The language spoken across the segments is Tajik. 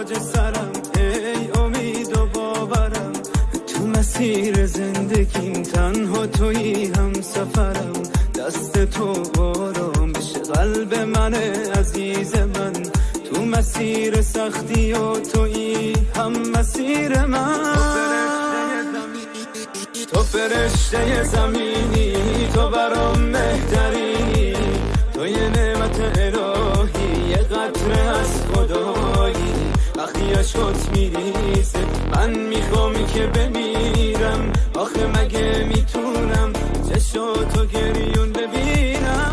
تاج سرم، ای امید و باورم، تو مسیر زندگیم تنها تویی هم سفرم. دست تو آرامش قلب من عزیز من، تو مسیر سختی و تویی هم مسیر من. تو فرشته زمینی، تو برام بهترینی، تو یه نعمت الهی، یه قطره از خدایی. وقتی اشکات میریزه من میخوام که بمیرم، آخه مگه میتونم چشاتو گریون ببینم؟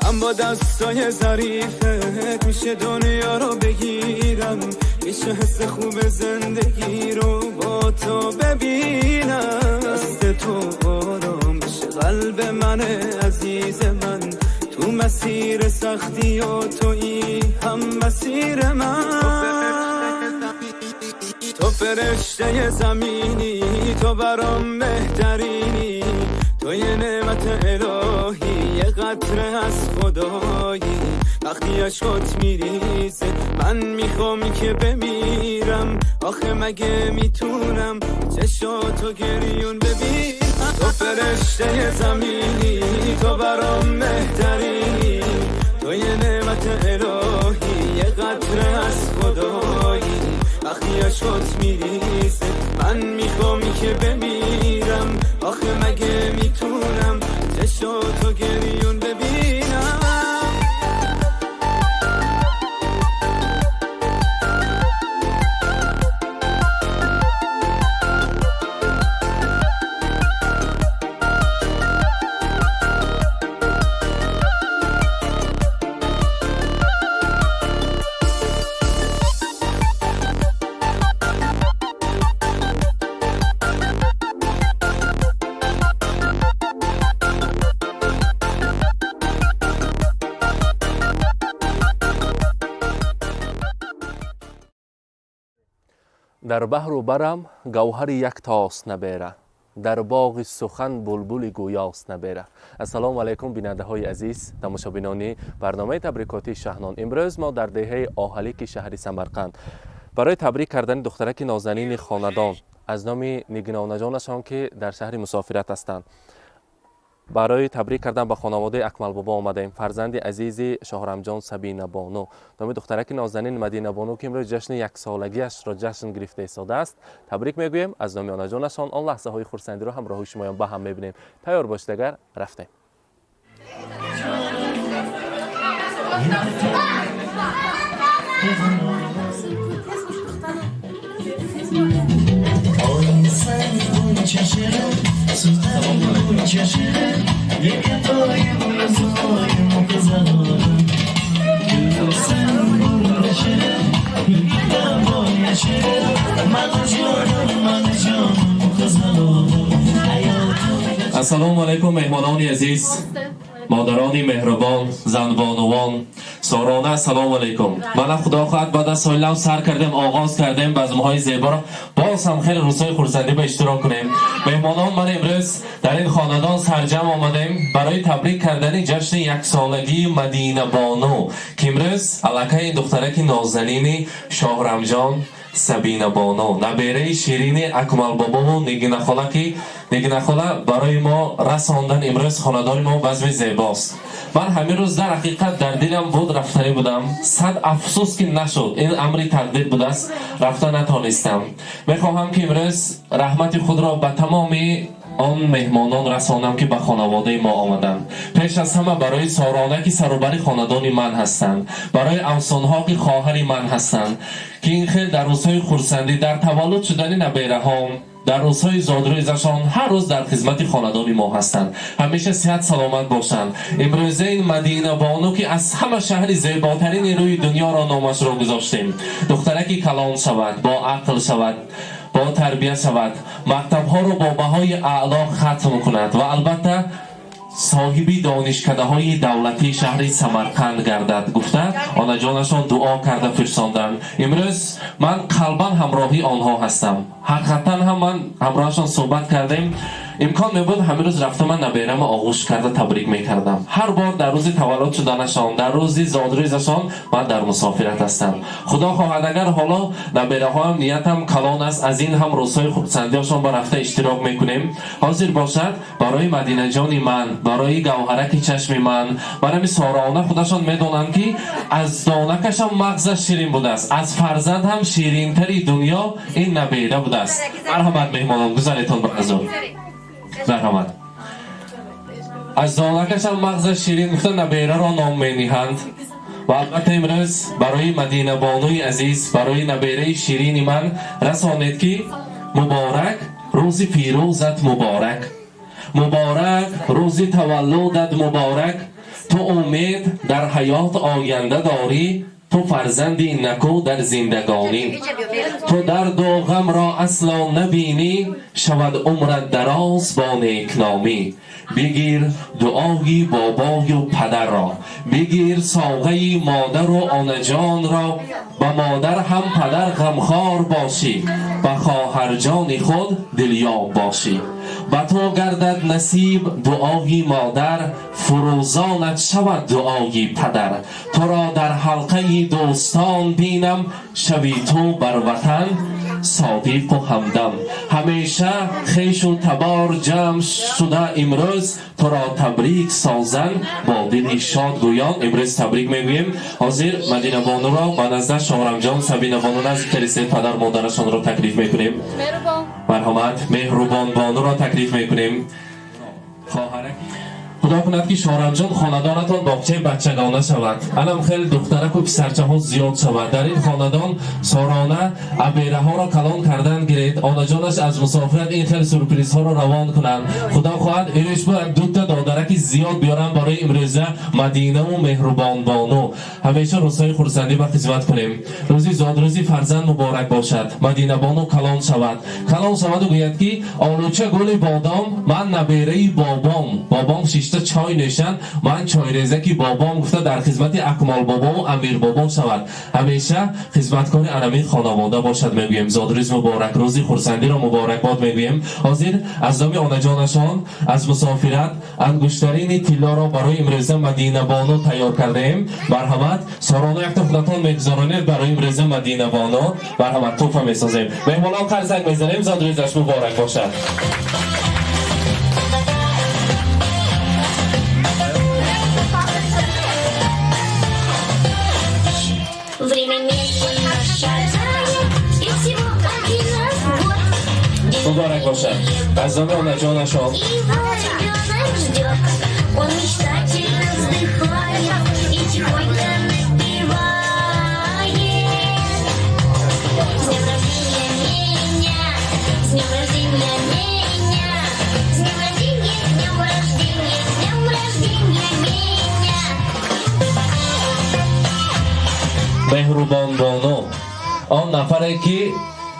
من با دستای ظریفت میشه دنیا رو بگیرم، میشه حس خوب زندگی رو با تو ببینم. دست تو آرامش قلب من عزیز من، تو مسیر سختی و تویی هم مسیر من. تو فرشته زمینی، تو برام بهترینی، تو یه نعمت الهی، یه قطره از خدایی. وقتی اشکات میریزه من میخوام که بمیرم، آخه مگه میتونم چشاتو گریون ببینم؟ تو فرشته زمینی، تو برام بهترینی، تو یه نعمت الهی، یه قطره از خدایی. وقتی اشکات میریزه من میخوام که بمیرم، آخه مگه میتونم چشاتو گریون ببینم؟ Дар баҳру барам гавҳари яктост набера, дар боғи сухан булбули гӯёст набера. Ассалому алайкум, бинандаҳои азиз, тамошобинони барномаи табрикотии Шаҳнон. Имрӯз мо дар деҳаи Оҳалики шаҳри Самарқанд барои табрик кардани духтараки нозанини хонадон аз номи нигинонаҷонашон, ки дар шаҳри мусофират ҳастанд, барои табрик кардан ба хонаводаи Акмалбобо омадаем. Фарзанди азизи Шоҳрамҷон Сабинабону, номи духтараки нозанин Мадинабону, ки имрӯз ҷашни яксолагиашро ҷашн гирифта истодааст, табрик мегӯем аз номи онаҷонашон. Он лаҳзаҳои хурсандиро ҳамроҳи шумоён ба ҳам мебинем. Тайёр бошед, агар рафтем. Ассалому алайкум, меҳмонони азиз, модарони меҳрубон, занбонувон, сорона, ассалому алайкум. Мана, худо хоҳад, баъд аз соли нав сар кардем, оғоз кардем базмҳои зеборо. Боз ҳам хеле рӯзҳои хурсандӣ ба иштирок кунем. Меҳмонон, ман имрӯз дар ин хонадон сарҷамъ омадем барои табрик кардани ҷашни яксолагии Мадинабону, ки имрӯз аллакай ин духтараки нозанини Шоҳрамҷон Сабинабону, набераи ширини Акмалбобову Нигинахола, ки Нигинахола барои мо расондан, имрӯз хонадони мо базми зебост. Ман ҳамин рӯз дар ҳақиқат дар дилам буд, рафтанӣ будам. Сад афсӯс, ки нашуд, ин амри тақдир будааст, рафта натонистам. Мехоҳам, ки имрӯз раҳмати худро ба тамоми он меҳмонон расонам, ки ба хонаводаи мо омаданд. Пеш аз ҳама барои Сорона, ки сарубари хонадони ман ҳастанд, барои Афсонҳо, ки хоҳари ман ҳастанд, ки ин хел дар рӯзҳои хурсандӣ, дар таваллуд шудани набераҳом, дар рӯзҳои зодрӯзашон ҳар рӯз дар хизмати хонадони мо ҳастанд. Ҳамеша сиҳат саломат бошанд. Имрӯза ин Мадина бону, ки аз ҳама шаҳри зеботарини рӯи дунёро номашро гузоштем, духтараки калон шавад, бо ақл шавад, бо тарбия шавад, мактабҳоро бо баҳои аъло хатм кунад ва албатта соҳиби донишкадаҳои давлатии шаҳри Самарқанд гардад, гуфта онаҷонашон дуо карда фирсонданд. Имрӯз ман қалбан ҳамроҳи онҳо ҳастам. Ҳақиқатан ҳам ман ҳамроҳашон суҳбат кардем. Имкон мебуд, ҳамин рӯз рафта ман наберамо оғӯш карда табрик мекардам. Ҳар бор дар рӯзи таваллуд шуданашон, дар рӯзи зодрӯзашон ман дар мусофират ҳастам. Худо хоҳад, агар ҳоло набераҳоям ниятам калон аст, аз ин ҳам рӯзҳои хурсандиашон ба рафта иштирок мекунем. Ҳозир бошад, барои Мадинаҷони ман, барои гавҳараки чашми ман, барами Сорона, худашон медонанд, ки аз донакашам мағзаш ширин будааст, аз фарзанд ҳам ширинтари дунё ин набера будааст. Марҳамат, меҳмонон, гузаретон ба азо. Марҳамат. Аз донакашам мағзаш ширин гуфта набераро ном мениҳанд. Ва албатта имрӯз барои Мадинабонуи азиз, барои набераи ширини ман расонед, ки муборак рӯзи фирӯзат, муборак, муборак рӯзи таваллудат муборак. Ту умед дар ҳаёт оянда дорӣ, ту фарзанди наку дар зиндагонӣ, ту дарду ғамро асло набинӣ, шавад умрат дароз бо некномӣ. Бигир дуои бобою падарро, бигир соғаи модару онаҷонро, ба модар ҳам падар ғамхор бошӣ, ба хоҳарҷони худ дилёб бошӣ. Ба ту гардад насиб дуои модар, фурӯзонат шавад дуои падар. Туро дар ҳалқаи дӯстон бинам, шави ту бар ватан содиқу ҳамдам. Ҳамеша хешу табор ҷамъ шуда имрӯз туро табрик созанд, бо дили шод гӯён имрӯз табрик мегӯем. Ҳозир Мадинабонуро ба назда Шоҳрамҷон, Сабинабону наздиктари падар модарашонро таклиф мекунем. Марҳамат, Меҳрубонбонуро таклиф мекунем. Хоҳарак, худо кунад, ки Шоҳрамҷон, хонадонатон боғчаи бачагона шавад, алам хеле духтараку писарчаҳо зиёд шавад дар ин хонадон. Сорона абераҳоро калон кардан гиред, онаҷонаш аз мусофират ин хел сюрпризҳоро равон кунанд. Худо хоҳад, ириш бо як дута додараки зиёд биёрам барои имрӯза Мадинаву Меҳрубонбону. Ҳамеша рӯзҳои хурсандӣ ба хизмат кунем. Рӯзи зодрӯзи фарзанд муборак бошад. Мадинабону калон шавад, калон шаваду гӯяд, ки олуча гули бодом, ман набераи бобом, бобом шишта чой нӯшанд, ман чойрезаки бобом, гуфта дар хизмати Акмолбобову Амирбобо шавад. Ҳамеша хизматкори анамин хонавода бошад, мегӯем. Зодрӯз муборак, рӯзи хурсандиро муборакбод мегӯем. Ҳозир аз номи онаҷонашон аз мусофират ангуштарини тиллоро барои имрӯза Мадинабону тайёр кардаем. Марҳамат, Сороно, якта худатон мегузаронед барои имрӯза Мадинабону. Марҳамат, тӯҳфа месозем. Меҳмонон, қарзак мезанем. Зодрӯзаш муборак бошад. Время медленно шагает, и всего один раз в год. Муборак бошад аз номи онаҷонашон. Его ребенок ждет, он мечтательно вздыхает и тихонько напевает. С днем рождения меня, с днем рождения меня, с днем рождения, с днем рождения, с днем рождения меня. Меҳрубонбону, он нафаре, ки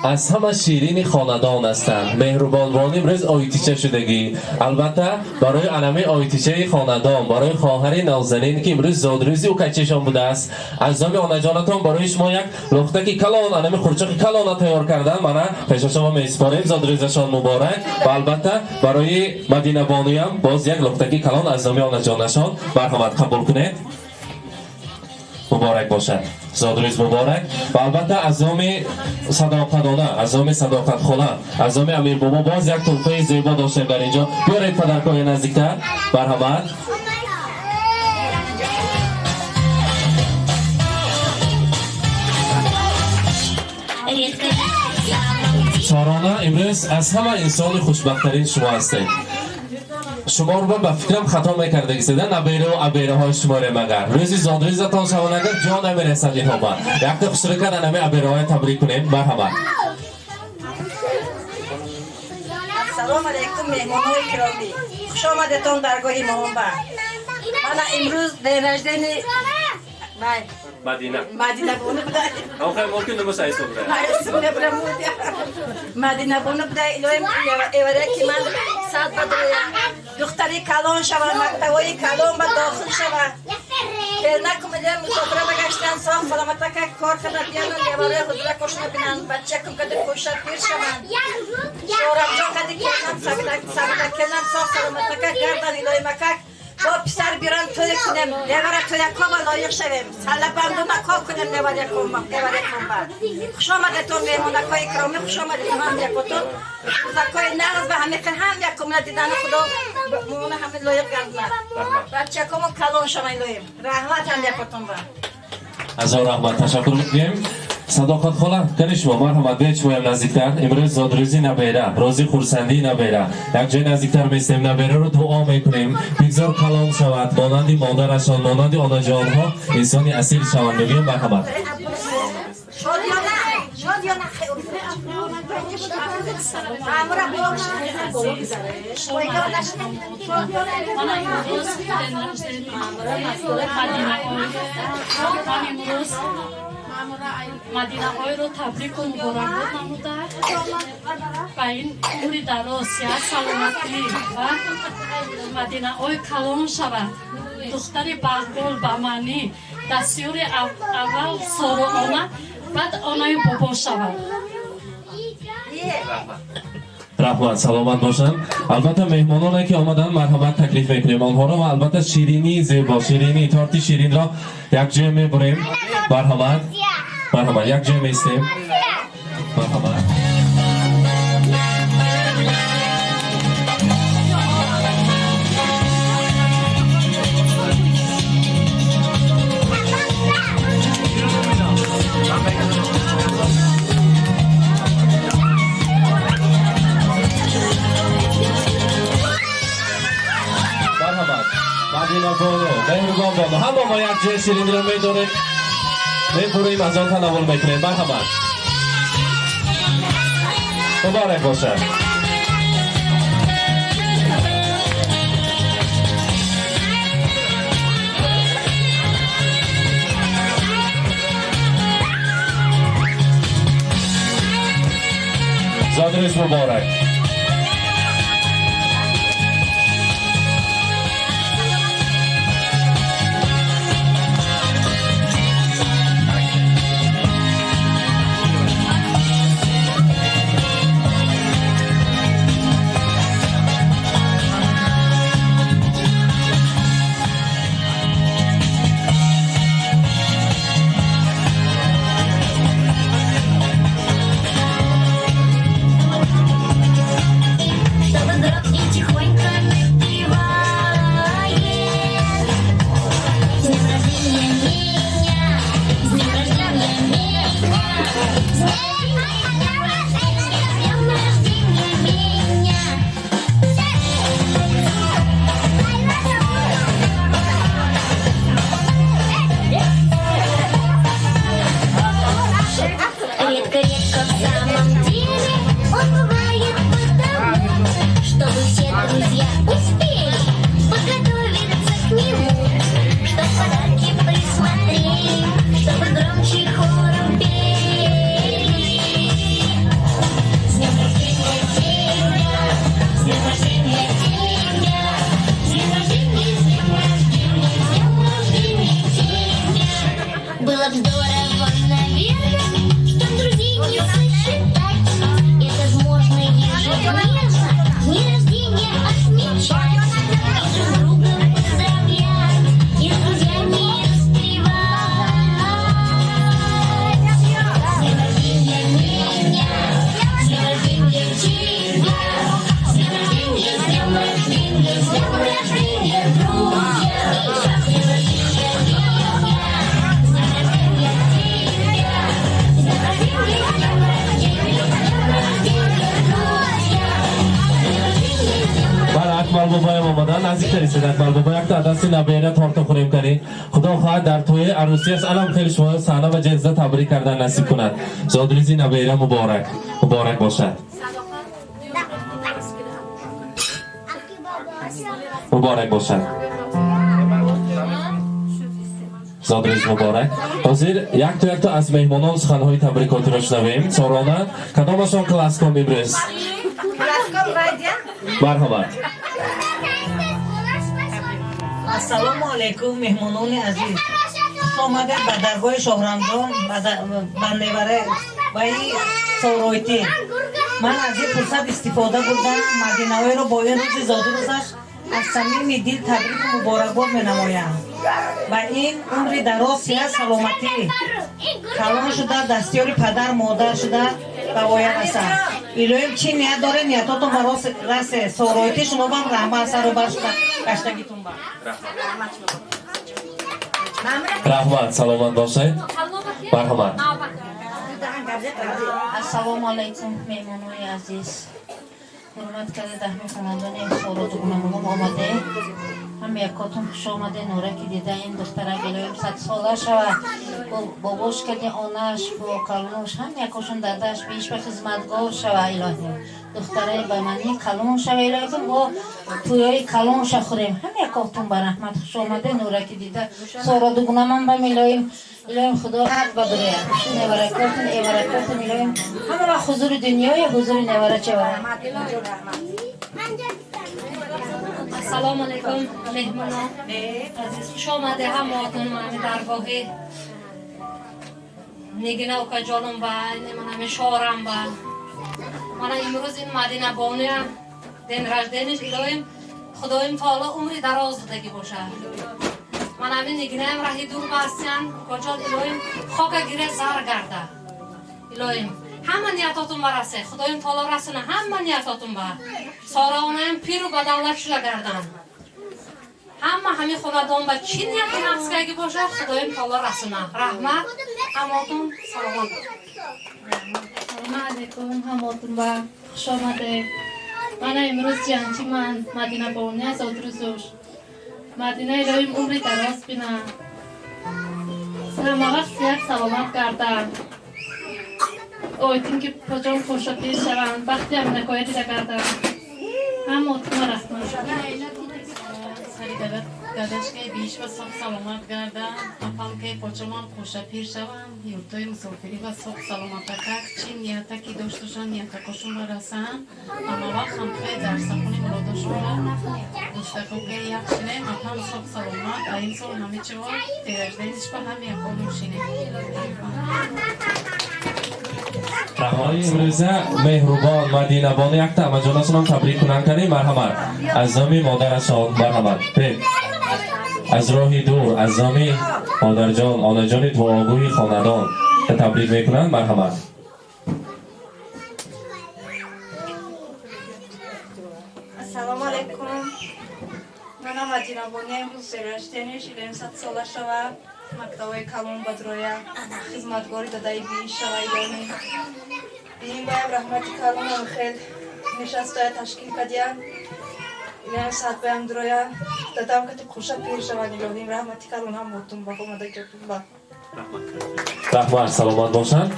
аз ҳама ширини хонадон ҳастанд. Меҳрубонбону имрӯз ойтича шудагӣ. Албатта, барои анами ойтичаи хонадон, барои хоҳари нозанин, ки имрӯз зодрӯзи укачишон будааст, аз номи онаҷонатон барои шумо як лухтаки калон, анами хурчоқи калона тайёр кардан, мана пеша шумо месупорем. Зодрӯзашон муборак. Ва албатта барои Мадинабонуям боз як лухтаки калон аз номи онаҷонашон. Марҳамат, қабул кунед. Муборак бошад, зодрӯз муборак. Ва албатта аз номи Садоқатона, аз номи Садоқатхона, аз номи Амирбобо боз як тӯҳфаи зебо доштем дар инҷо. Биёред, падаркои наздиктар. Марҳамат. Редко Сорона, имрӯз аз ҳама инсони хушбахттарин шумо ҳастед. Шуморо ба фикрам хато мекардагиседа набераву абераҳои шуморе магар рӯзи зодрӯзатон шаванд, агар ҷо намерасад инҳо ба якта хушрӯ кардан ҳамин абераҳоя табрик кунем. Марҳамат. Салом алейкум, меҳмонои киромӣ, хуш омадетон даргоҳи моба. Мана имрӯз день рождения Мадина. Мадина бону буда. Мадина бону буда. Илоҳим, эваре ки ман сад бадроя, духтари калон шава, мактабҳои калон ба дохил шава, келнакум мусофира багаштан, соғ саломатака кор када биянан, леварои худра кошна бинан, бачакум кади кӯша пир шаванд, шорамҷон кади келнам, сагда келнам соғ саломатака гардан. Илоҳимакак, бо писар биран, тӯй кунем, левара тӯякоба лоиқ шавем, саллабандунако кунем леварякомба. Хуш омадетон, меҳмонакои киромӣ, хуш омадетон ҳам якотон, рӯзакои нағз ба ҳамиқи ҳам якумна дидани худо мона ҳами лоиқ гардонад, бачакомо калон шава, илоҳим. Раҳмат ҳам якотон ба. Ҳазор раҳмат, ташаккур мекунем. Садоқат хола, кани шумо, марҳамат, биёед шумоям наздиктар. Имрӯз зодрӯзи набера, рӯзи хурсандии набера, як ҷои наздиктар местем, набераро дуо мекунем, бигзор калон шавад, монанди модарашон, монанди онаҷонҳо инсони асил шаванд, мегӯем. Марҳамат. Шодиёна, шодиёна. Амра. Мана имрӯз день рождения Мадинаҳои. Ман имрӯз Мадинаҳоиро табрику муборакбод намуда, ба ин умри дароз, сиҳат, саломатӣ ва Мадинаҳои калон шавад, духтари бағгул, ба маънӣ дастёри аввал Сороона, баъд онаю бобо шавад. Раҳмат, саломат бошанд. Албатта, меҳмононе ки омаданд, марҳамат, таклиф мекунем онҳоро ва албатта ширинии зебо, ширинӣ, торти ширинро якҷоя мебурем. Марҳамат, марҳамат, якҷоя меистем. Марҳамат. Марҳамат, Мадина бону, Меҳрубон бону, ҳама мо якҷоя шириниро медорем, мебурем, аз он танаввул мекунем. Марҳамат, муборак бошад. Зодрӯз муборак. Омадан наздиктар истед, Акмал бобо, якта дасти набера торта хӯрем кунӣ. Худо хоҳад, дар тӯи арӯсӣ аст, алам хеле шумо саҳна ва ҷилза табрик кардан насиб кунад. Зодрӯзи набера муборак, муборак бошад, муборак бошад, зодрӯз муборак. Ҳозир якто якто аз меҳмонон суханҳои табрикотиро шунавем. Сорона, кадомашон класском имрӯз? Марҳамат. Ассалому алайкум, меҳмонони азиз, хуш омадед ба даргоҳи Шоҳрамзон, ба невара ба и соройтӣ. Ман аз ин фурсат истифода бурдам, Мадинаҳоеро бо ин рӯзи зодрӯзаш аз самими дил табрику муборакбод менамоям. Ба ин умри дароз, сиҳат, саломатӣ, калон шуда, дастёри падар модар шуда ба воя расад. Илоҳим, чӣ ният доред, ниятотон ба расе. Соройтӣ шумо бам раҳмат, сару бар шуда гаштагитон ба. Раҳмат, саломат бошед, марҳамат. Ассалому алайкум, меҳмонои азиз, ҳурмат карда даҳми хонадони Сородугунамоном омаде, ҳам якотон хуш омаде. Нораки дида ин духтарак илоҳим 100 сола шавад, бобош кади онаш бо калонуш, ҳам якошон дадаш беш ба хизматгор шава. Илоҳим, духтараи ба манӣ калон шава, илоҳим, бо тӯёи калонша хӯрем. Ҳам якотон ба раҳмат, хуш омаде. Нораки дида Сородугунаман ба илоҳим, илоҳим, худо ҳақ ба дуроя неваракотон, эваракотон, илоҳим, ҳама вақт ҳузури дунёя, ҳузури невара чавара. Ассалому алайкум, меҳмонон азиз, хуш омаде ҳамаотон мани даргоҳи Нигина укаҷонум ба манами шорам ба. Мана имрӯз ин Мадина бонуям день рождения ш, илоҳим, Худоим таоло умри дароз додагӣ бошад. Манами Нигинаям раҳи дур бастиян, укаҷон, илоҳим, хока гире зар гарда. Илоҳим, ҳама ниятотун ба расе, Худоим таоло расона ҳама ниятотун ба. Сораонаям пиру ба давлат шуда гардан. Ҳама ҳамин хонадон ба чӣ нияти нақскагӣ бошад, Худоим таоло расона. Раҳмат, ҳамотун саломат. Салому алайкум, ҳамотун ба хуш омадед. Мана имрӯз ҷиянчи ман Мадина бони зодрӯзуш. Мадина, илоҳим, умри дароз бина, ҳамавақт сиҳат саломат гардад. Ойтин ки поҷон хушопир шаванд, бахти ҳаминакоя дида гарданд. Ҳамотума раҳмат. Сари дадашкаи беш ва соғ саломат гарданд, апамкаи почомам хушапир шаванд, юртои мусофирӣ ва соғ саломатакак, чӣ ниятаки дошташанд, ниятакошон расанд. Ҳама вақт ҳамхай дарсахони муродошонра дӯстакокаи як шинем. Апам соғ саломат, а ин сол ҳами чиво день рождения ш ба ҳами яконум шинем. Раҳмат. Имрӯза меҳрубон Мадинабону якта амаҷонашонам табрик кунанд кардем. Марҳамат, аз номи модарашон, марҳамат. Аз роҳи дур аз номи модарҷон, онаҷони дуогӯи хонадон табрик мекунанд. Марҳамат. Ассалому алайкум. Мана Мадинабони имрӯз день рождения ш, илоҳим, 100 сола шава, мактабҳои калон бадроя, хизматгори дадаи бииш шава. Илоҳим, биин баям раҳмати калонам, хел нишастоя ташкил кардиян. Илоҳим, сад баям дуроя, дадам кати хуша пир шаванд. Илоҳим, раҳмати калон ҳамотун ба омадагиотун ба. Раҳмат, саломат бошанд.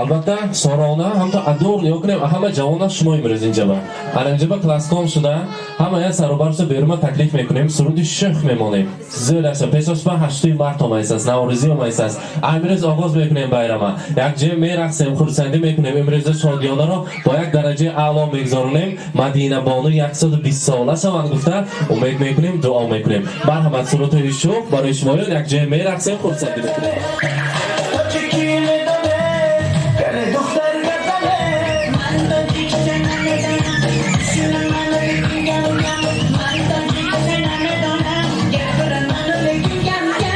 Албатта, Сорона ҳамто адур нигоҳ кунем, ҳама ҷавона шумо имрӯз инҷаба, ана инҷаба класском шуда, ҳама як саробар шуда берума таклиф мекунем, суруди шӯх мемонем. Зӯр аст. Пешаш ба 8 март омаистааст, наврӯзӣ омаистааст. Имрӯз оғоз мекунем байрама, якҷоя мерақсем, хурсандӣ мекунем. Имрӯза шодиёнаро бо як дараҷаи аъло мегузаронем. Мадина бону 120 сола шаванд гуфта умед мекунем, дуо мекунем. Марҳамат, сурудҳои шӯх барои шумоён, якҷоя мерақсем, хурсандӣ мекунем. دختر غزله من تاجیک نمیدانم، من تاجیک نمیدانم، گبر منو بگیم گم.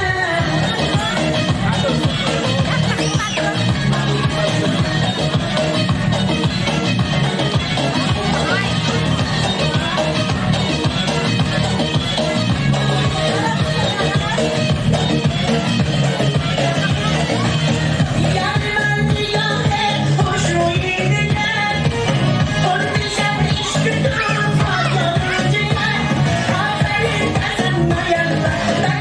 Thank you.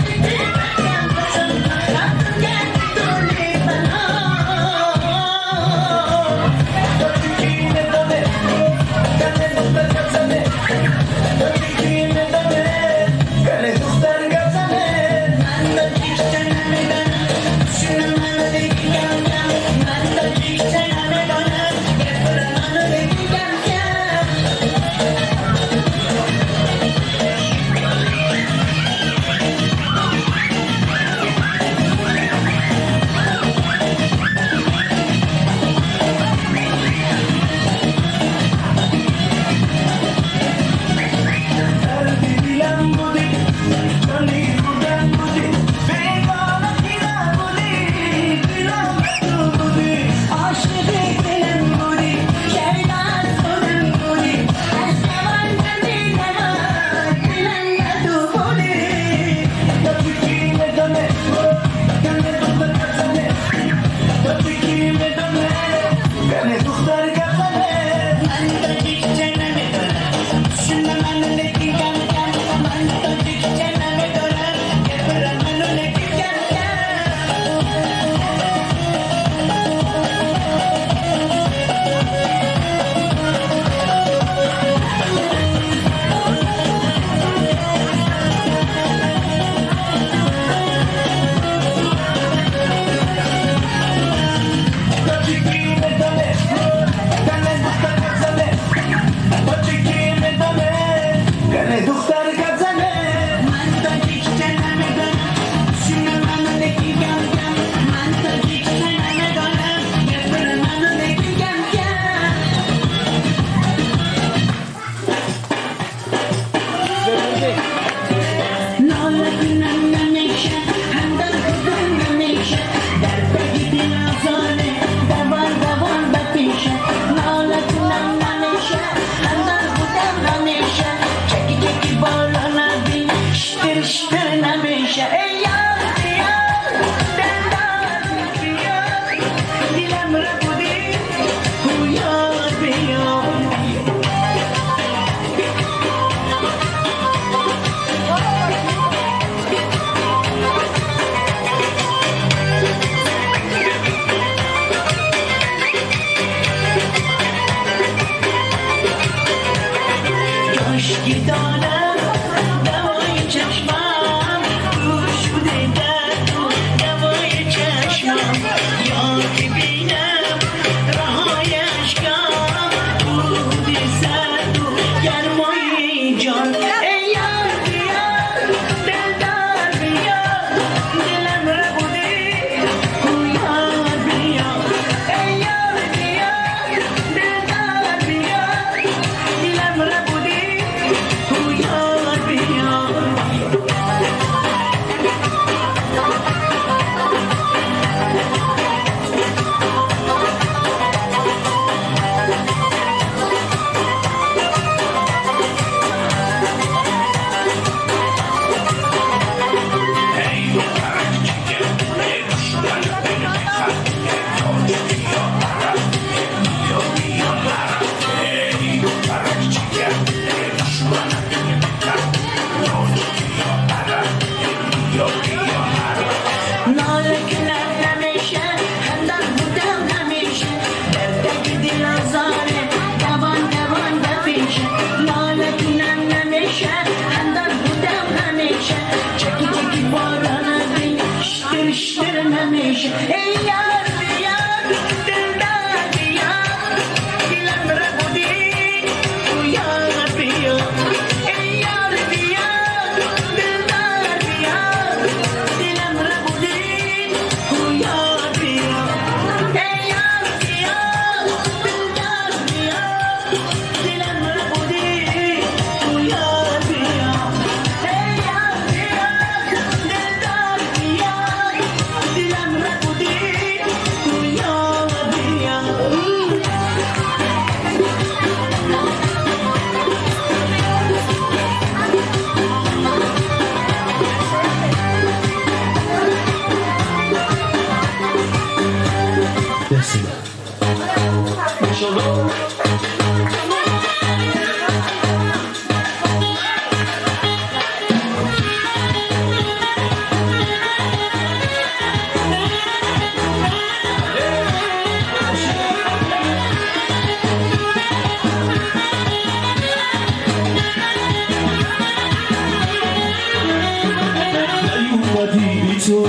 تو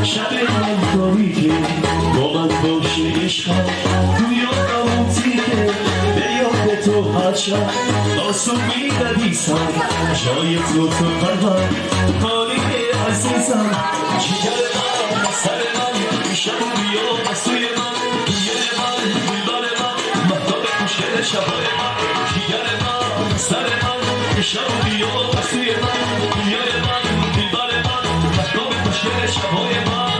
شب من تاریکه با من باشه عشقم دنیا تیکه به یاد تو هر شب آسون می‌نویسم جای تو تو قلبم خالی عزیزم جگر من سر من شب بیا سوی من دل من دلبر من مهتاب خوشگل شبای من جگر من سر من شب بیا سوی من دنیای من دلبر من مهتاب خوشگل شبای من.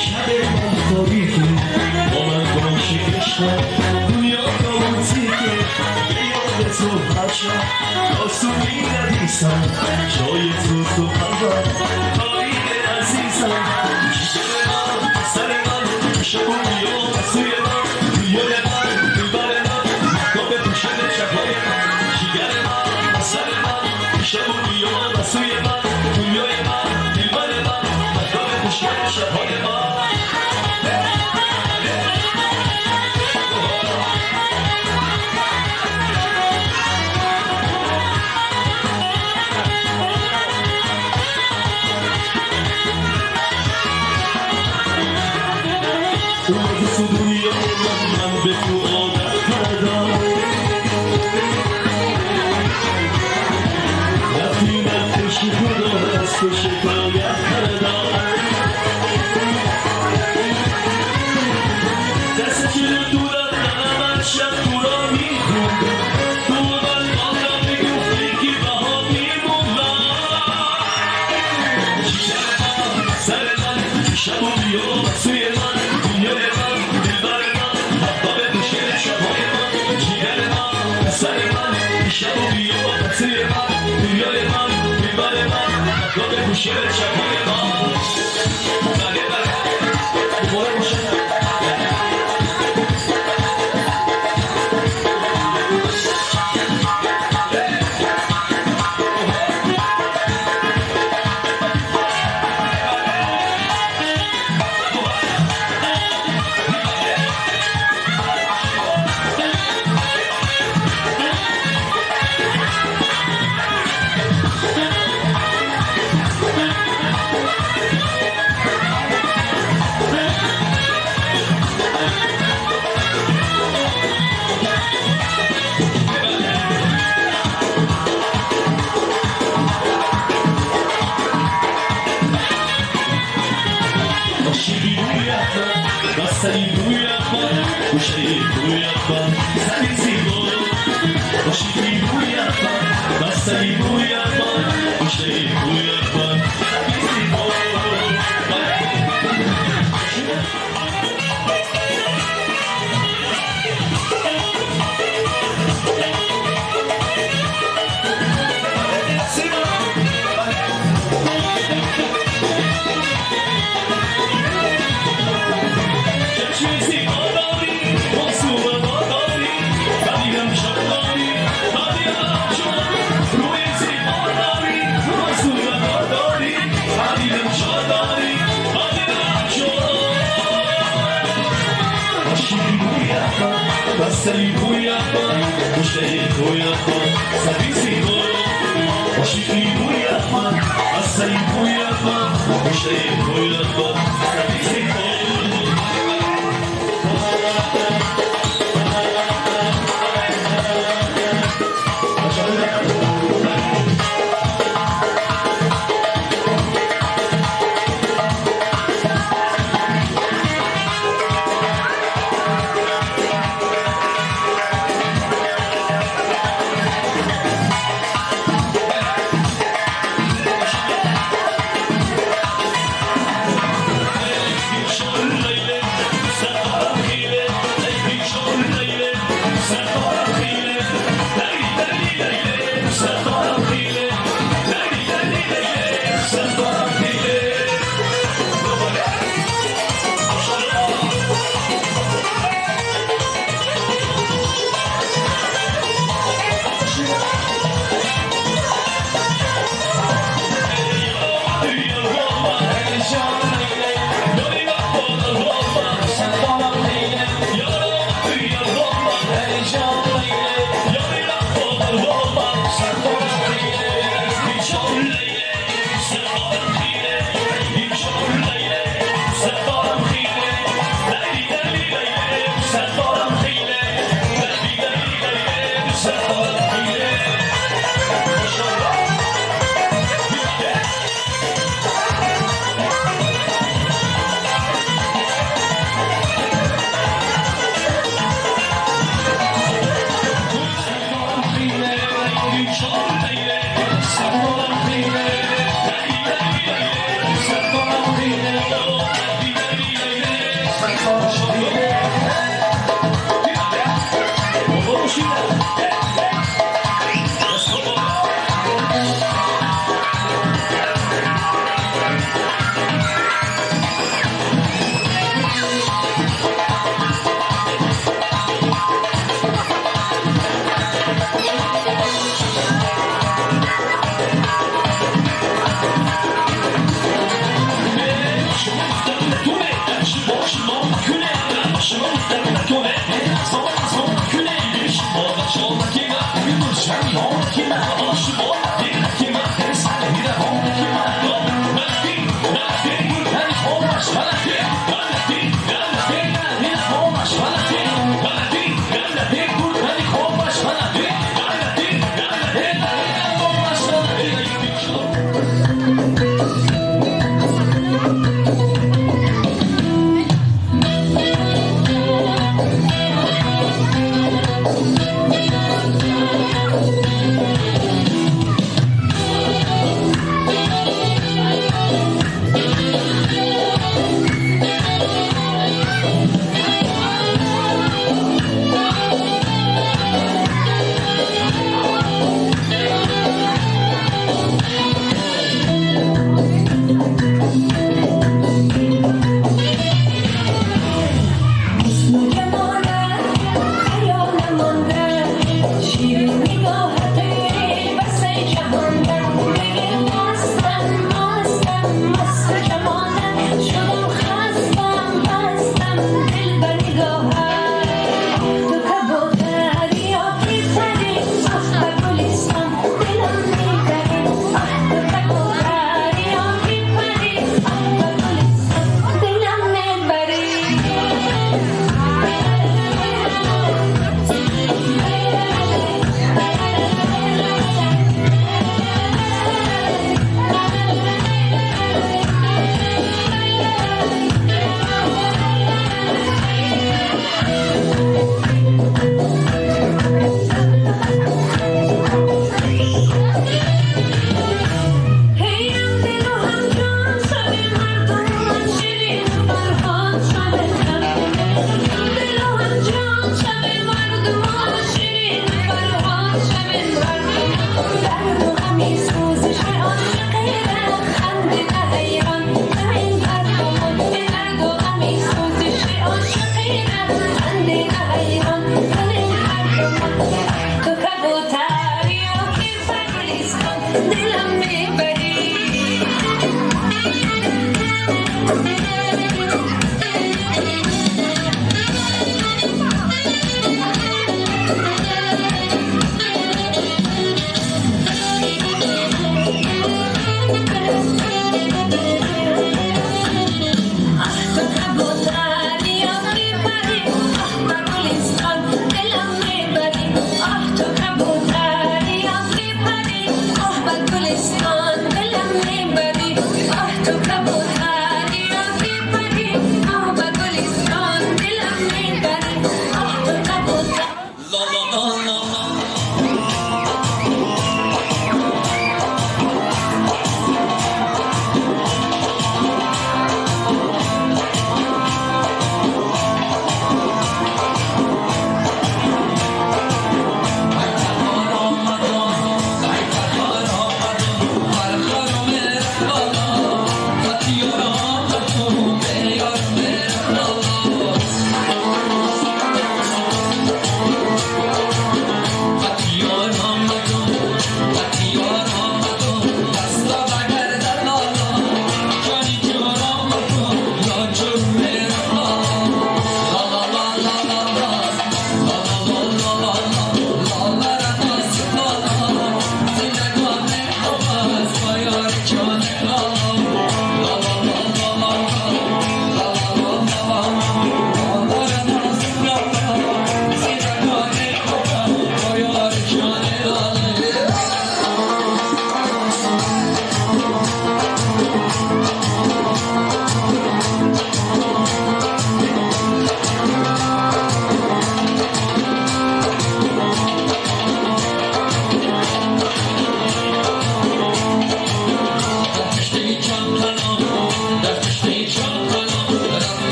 شب من تاریکه با من باشه عشقم دنیا کاوتیکه به یاد تو هر شب آسون می‌نویسم جای تو تو قلبم تاریک عزیزم جگر من سر من شب بیا سوی من دنیای من دلبر من مهتاب پوشن شب‌های من جگر من سر من شب بیا سوی من دنیای من دلبر من مهتاب پوشن شب‌های من. اومدی تو دنیا من به تو عادت کردم رفتی من پیش خدا از تو شکایت کردم دست جلو دورم منم هر شب تو را میخوندم تو من آن را میگفتی که بها میموندم جگر من سر من شب و بیا سوی من دنیای من دلبر من مهتاب خوشگل شب‌های من جگر من سر من شب و بیا سوی من دنیای من دلبر من مهتاب خوشگل شب‌های من. بله بله مبارک باشه.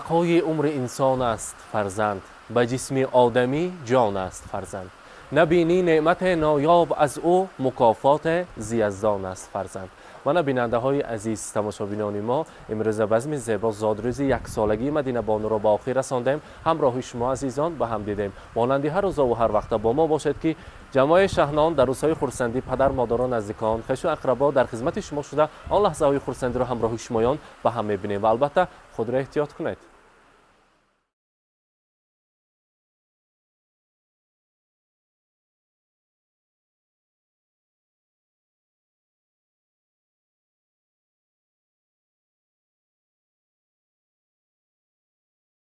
Бақои умри инсон аст фарзанд, ба ҷисми одамӣ ҷон аст фарзанд. Набинӣ неъмате ноёб аз ӯ, мукофоте зи Яздон аст фарзанд. Мана, бинандаҳои азиз, тамошобинони мо, имрӯза базми зебо зодрӯзи яксолагии Мадинабонуро ба охир расондем. Ҳамроҳи шумо, азизон, ба ҳам дидем. Монанди ҳар рӯзову ҳар вақта бо мо бошед, ки ҷамоаи Шаҳнон дар рӯзҳои хурсандӣ падар, модаро, наздикон, хешу ақрабо дар хизмати шумо шуда, он лаҳзаҳои хурсандиро ҳамроҳи шумоён ба ҳам мебинем ва албатта худро эҳтиёт кунед.